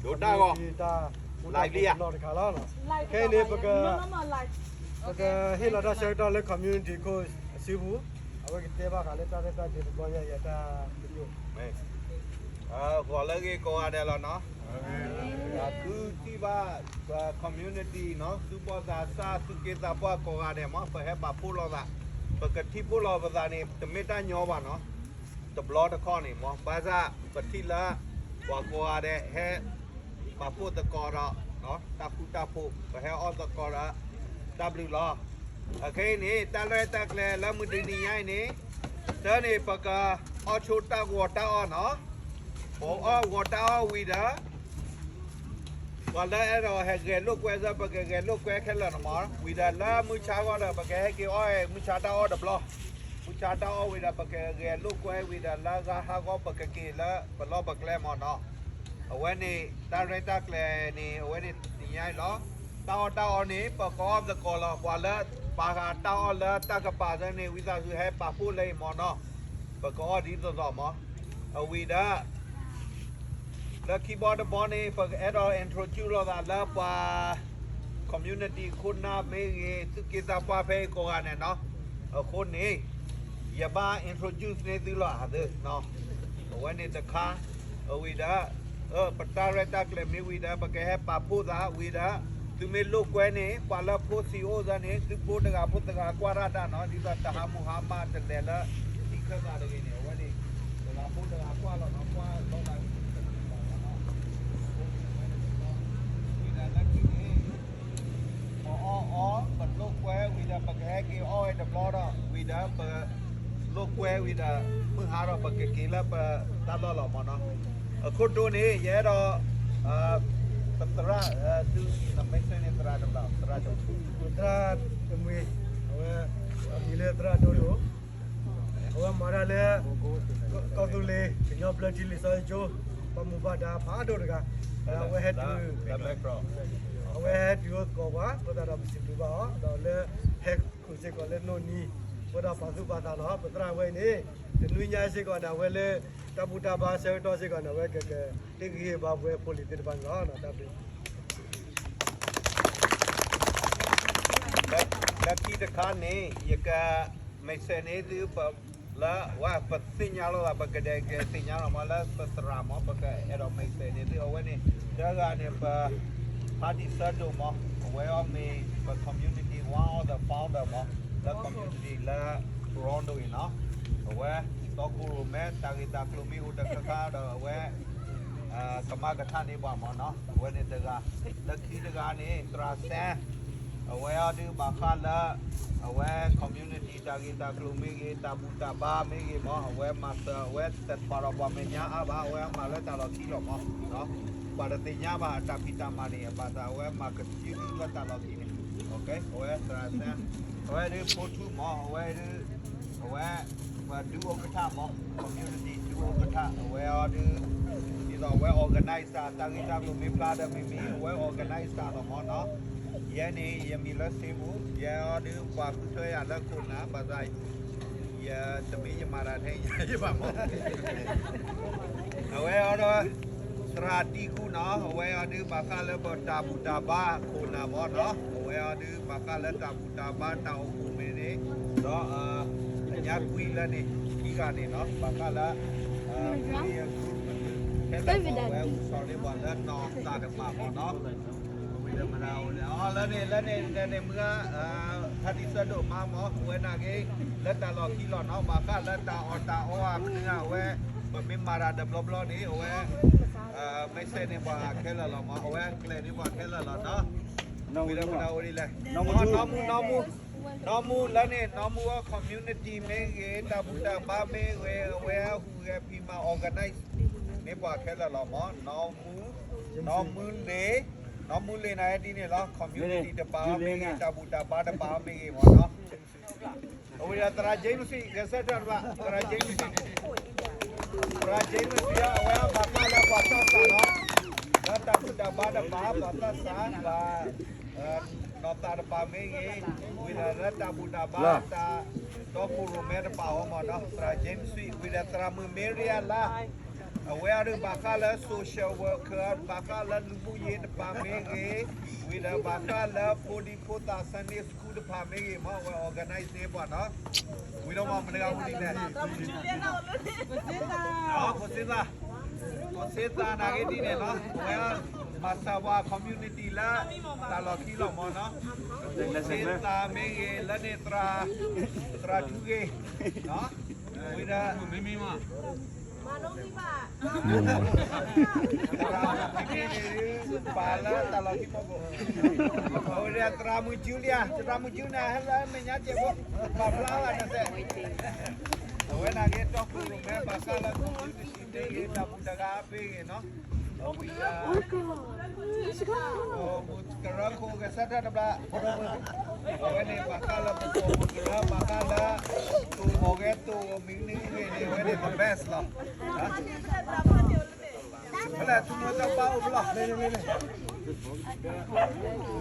ဒိးတၢ်ဂီၤ တၢ်အိၣ်တၢ်ပှဲၤနီတခါလီၤ. ခဲအံၤန့ၣ် ပက ပကဟ့ၣ်လီၤတၢ်ဆၢကတီၢ်လၢ community ခိၣ်အစုပူၤ, အဝဲကတဲဘၣ်ဃးလၢတၢ်ရဲၣ်တၢ်ကျဲၤတဘျီညါအံၤအတၢ်ပညိၣ် ဂီၤလၢအဂ့ၤကိးဂၤဒဲးလီၤနီၤ. သုထံၣ်ဘၣ် ပ community နီၤ, သုဘီၣ်သးစၢ် သုက့သးပှၢ်ကိးဂၤဒဲးမး ပဟဲပာ်ဖှိၣ်လိာ်သး, ပကထံၣ်ဖှိၣ်လိာ်ပသးန့ၣ် တမ့ၢ်တၢ်ညီဘၣ်နီၤ. တဘျီတခီၣ်န့ၣ်မး ဘၣ်ဆၣ်ပထံၣ်လၢ ပှၤကိးဂၤဒဲးဟဲ ပာ်ဖှိၣ်သကိးဒီး တၢ်ဃူတၢ်ဖိး ပဟဲအီၣ်သကိးဒီး တၢ်ဘျုးလီၤ. အခဲအံၤန့ၣ် တၢ်ရဲၣ်တၢ်ကျဲၤလၢမုၢ်တနံၤညါအံၤန့ၣ် တၢ်န့ၣ် ပကအီၣ်ဆိတၢ်ဂီၤတၢ်အီၣ်နီၤ, ပအီၣ်ဂီၤတၢ်အီၣ်ဝံၤဒီး ပှၤလၢအဲၣ်ဒိးဟဲဂဲၤလိာ်ကွဲသ့ၣ် ပကဂဲၤလိာ်ကွဲခဲလၢာ်န့ၣ်မး, ဝံၤဒီးလၢမုၢ်ဆါဂီၢ်ဒီး ပကဟဲက့ၤအီၣ်မုၢ်ဆါတၢ်အီၣ်တဘျီ, မုၢ်ဆါတၢ်အီၣ်ဝံၤဒီး ပကဂဲၤလိာ်ကွဲဝံၤဒီး လၢဂၤဟးဂီၤ ပကက့ၤလၢပလီၢ်ပကျဲမးနီၤ. အဝဲန့ၣ် တၢ်ရဲၣ်တၢ်ကျဲၤန့ၣ် အဝဲန့ၣ်တနံၤညါအံၤလီၤ. တၢ်အီၣ်တၢ်အီန့ၣ် ပကအီၣ်သကိးလီၤ. ပှၤလၢပာ်ဃာ်တၢ်အီၣ်လၢတၢ်ကပၤသ့ၣ်န့ၣ် ဝံသးစူၤဟဲပာ်ဖှိၣ်လၢအံၤမးနီၤ, ပကအီၣ်ဒ်သိးသိးမး. အဝံၤဒီး လၢခံဘီတဘီန့ၣ် ပကအဲၣ်ဒိး introduce လိာ်သးလၢပှၤ community ခိၣ်နၢ်မ့ၢ်ဂ့ၤ သုက့သးပှၢ်ဖဲအံၤကိးဂၤန့ၣ်နီၤ. အဃိန့ၣ် ယဘၣ် introduce န့ၢ်သုလီၤ အသုနီၤ. အဝဲန့ၣ်တခါ, အဝံၤဒီး ပတၢ်ရဲၣ်တၢ်ကျဲၤမ့ၢ်ဝံၤဒီး ပကဟဲပာ်ဖှိၣ်သးဝံၤဒီး သုမ့ၢ်လိာ်ကွဲန့ၣ် ပှၤလၢဖိသံအိၣ်သ့ၣ်န့ၣ် သုဖိတဂၤဖိတဂၤကွၢ်တၢ်တၢ်နီၤ, ဒ်သိးတဟါမူဟါမၢ်တလဲၤလၢ ထံချၢသးတဂ့ၤန့ၣ် အဝဲန့ၣ် တဂၤဖိတဂၤကွၢ်လီၤနီၤ, ကွၢ်လီၤသးတဂ့ၤန့ၣ် ဝံၤဒီးလၢခံန့ၣ် ပအီၣ်အီၣ် ပလိာ်ကွဲဝံၤဒီး ပကဟဲက့ၤအီၣ်ဝဲတဘျီဒီး ဝံၤဒီးပလိာ်ကွဲဝံၤဒီး မုၢ်ဟါဒီးပကက့ၤလၢပတၢ်လီၢ်လီၤမးနီၤ. အခိၣ်ဒိန့ၣ် ယအဲၣ်ဒိး ပသရၣ် သုမ့ၢ်စ့ၢ်န့ၣ် သရၣ်တဘျီ သရၣ်တမှံၤ အဝဲ အမံၤလၢသရၣ်ဒိဒိၣ် အဝဲမၤတၢ်လၢ ကီၢ်သူလ့ၤ ကညီဘျၢထံလံာ်စီဆှံကၠိ ပှၤမူဘၣ်ဒါဖးဒိၣ်တဂၤ, အဝဲဟဲတုၤ အဝဲဟဲတုၤအိၣ်သကိးပှၤ အဃိသတးဒီးပစံးဘျုးဘၣ်အီၤ ဒီးလၢဟဲခူၣ်စ့ၢ်ကီးလၢနိၣ်နံၤ အဃိဒီးပာ်သူၣ်ပာ်သးလီၤ. ပသရၣ်ဝဲအံၤန့ၣ် တနွံညါစ့ၢ်ကီးန့ၣ် အဝဲလၢတၢ်ဘူၣ်တၢ်ဘါဆၢကတီၢ်စ့ၢ်ကီးန့ၣ် အဝဲကကဟ့ၣ်ဂံၢ်ဟ့ၣ်ဘါပှၤဖိလံၤသ့ၣ်တဖၣ်န့ၣ်လီၤ. တၢ်ဘျုး လၢခံတခါန့ၣ် ယက message န့ၢ်သု လၢဝဲပသ့ၣ်ညါလိာ်သး ပကဒဲးကသ့ၣ်ညါလီၤမး လၢပသရၣ်မး ပကအဲၣ်ဒိး message န့ၢ်သု အဝဲန့ၣ် တဂၤန့ၣ် ပ ဖါတံၢ်ဆၢဒိၣ်မး အဝဲအီၤမ့ၢ်ပ community one of the founder မး လၢ community လၢ Toronto အံၤနီၤ အဝဲ သီခိၣ်ရိၣ်မဲ တၢ်ဂ့ၢ်တၢ်ကျိၤမ့ၢ်အိၣ်တခါခါဒီး အဝဲ ကမၣ်ကထါန့ၢ်ပှၤမးနီၤ အဝဲန့ၣ်တဂၤ လၢခံတဂၤန့ၣ် သရၣ်စဲ အဝဲအီၤဒုးဘၣ်ဃးလၢ အဝဲ community တၢ်ဂ့ၢ်တၢ်ကျိၤမ့ၢ်ဂ့ၤ တၢ်ဘူၣ်တၢ်ဘါမ့ၢ်ဂ့ၤမး အဝဲမၤစၢၤ အဝဲတပာ်ဒီးပှၤမဲာ်ညါအါဘၣ် အဝဲမၤလၢတၢ်လီၢ်ခံလီၤမး ပှၤတသ့ၣ်ညါဘၣ်အတၢ်ဖံးတၢ်မၤန့ၣ် အဘၣ်သးအဝဲမၤကစုဒုလၢတၢ်လီၢ်ခံန့ၣ် အဝဲသရၣ်စဲ အဝဲဒုးဖိထူမး အဝဲဒုး အဝဲ ပဒုဥက္ကဋ္ဌမး community ဒုဥက္ကဋ္ဌ အဝဲအီၤဒုး ဒ်သိးအဝဲ organize တၢ်ဂ့ၢ်တၢ်ကျိၤမ့ၢ်ဖျါဒီးမ့မ့ၢ် အဝဲ organize တၢ်လီၤမးနီၤ ယဲန့ၣ် ယမံၤလၢစ့မူ ယဲအီၤဒုးပှၤဃုထၢယၤလၢခိၣ်နၢ် ဘၣ်ဆၣ် ယတမ့ၢ်ယမၤတၢ်ထဲယဘၣ်မး အဝဲအီၤဒီး သရၣ်တံၢ်ဃူနီၤ အဝဲအီၤဒုးဘၣ်ဃးလၢပတၢ်ဘူၣ်တၢ်ဘါခိၣ်နၢ်မးနီၤ အဝဲအီၤဒုးဘၣ်ဃးလၢတၢ်ဘူၣ်တၢ်ဘါတၢ်အိၣ်ဖှိၣ်မ့ၢ်န့ၣ် ဒီး ညါကွံလၢန့ၣ် ခံဂၤန့ၣ်နီၤ ဘၣ်ဃးလၢ ခဲလၢာ်မး အဝဲအိၣ်ဆိးန့ၢ်ပှၤလၢနီၢ်သးတမးမးနီၤ ဝံၤဒီးမတၤအိၣ်လဲၣ် အီၤလၢန့ၣ် လၢန့ၣ် လၢန့ၣ်မုၢ်ဂၤ ဖါတံၢ်ဆၢဒိၣ်မးမး အဝဲနာ်က့ လၢတၢ်လီၢ်ခံလီၤနီၤ ဘၣ်ဃးလၢတၢ်အီၣ်တၢ်အီအမုၢ်ဂၤ အဝဲ ပမ့ၢ်မၤတၢ်တဘျီဘျီန့ၣ် အဝဲ မ့ၢ်စဲးန့ၢ်ပှၤခဲလၢာ်လီၤမး အဝဲကျဲၤန့ၢ်ပှၤခဲလၢာ်လီၤနီၤ ဝံၤဒီးမတၤအိၣ်ဒ်လဲၣ် နီၢ်မူ နီၢ်မူ နီၢ်မူလၢန့ၣ် နီၢ်မူအ community မ့ၢ်ဂ့ၤ တၢ်ဘူၣ်တၢ်ဘါမ့ၢ်ဂ့ၤ အဝဲဟူးဂဲၤဖံးမၤ organize န့ၢ်ပှၤခဲလၢာ်လီၤမး နီၢ်မူ နီၢ်မူလ့ၤ နီၢ်မူလ့ၤန့ၣ်ဒ်န့ၣ်လီၤ community တပၤအီၤမ့ၢ်ဂ့ၤ တၢ်ဘူၣ်တၢ်ဘါတပၤအီၤမ့ၢ်ဂ့ၤမးနီၤ အဝဲဒၣ်သရၣ် James ဂဲၤဆၢထၢၣ်တဘၣ် သရၣ် James သရၣ် James အဝဲဘၣ်ဃးလၢပှၤသးစၢ်လီၤ လၢတၢ်ဘူၣ်တၢ်ဘါတပၤ ပှၤသးစၢ် ပှၤ နီၢ်သးတပၤမ့ၢ်ဂ့ၤ ဝံၤဒီးလၢတၢ်ဘူၣ်တၢ်ဘါ တၢ်တီခိၣ်ရိၣ်မဲတပၤအီၤမးနီၤ သရၣ် James ဝံၤဒီးသရၣ်မုၣ် Mary အလါ အဝဲအံၤဒုးဘၣ်ဃးလၢ social worker ဘၣ်ဃးလၢလူမှုရေးတဖၣ်မ့ၢ်ဂ့ၤ, ဝံၤဒီးဘၣ်ဃးလၢဖိဒံဖိသၣ် Sunday school တဖၣ်မ့ၢ်ဂ့ၤ မ့ၢ်အဝဲ organize သ့ပှၤနီၤ, ဝံၤဒီးမ့ၢ်မတၤတဂၤမနုၤလဲၣ်, ကိးစ့သး, ကိးစ့သးနာ်က့ဒ်န့ၣ်နီၤ, အဝဲမၤစၢၤပှၤ community လၢတၢ်လီၢ်ခံလီၤမ့ၢ်နီၤ, ကိးစ့သးမ့ၢ်ဂ့ၤ လၢန့ၣ်သရၣ်, သရၣ်ထူဂ့ၤ, ဝံၤဒီး ပာ်လၢတၢ်လီၢ်ခံမီၢ်ဘိၣ်, အဝဲဒၣ်သရၣ်မုၣ်ကၠူလံဧါ, သရၣ်မုၣ်ကၠူန့ၣ် ဟဲလၢမဲာ်ညါစဲးဖိ, ပာ်ဖျါလၢနစဲး, အဝဲနာ်က့တီခိၣ်ရိၣ်မဲဘၣ်ဃးလၢ community မ့ၢ်ဂ့ၤ တၢ်ဘူၣ်တၢ်ဂၤမ့ၢ်ဂ့ၤနီၤ, အဝံၤ ကရၢခိၣ်ကစၢ်တၢ်တဘျါ, အဝဲန့ၣ်ဘၣ်ဃးလၢပကီၢ်ပကရၢ ဘၣ်ဃးလၢ တိၢ်ဂီၤဂဲၤတိၢ်ဂီၤမံၤနံၤဂ့ၤန့ၣ် အဝဲန့ၣ် the best လီၤ. ဖဲလဲၣ် သူမွဲတၢ်ဘါအိၣ်ဖဲလဲၣ်,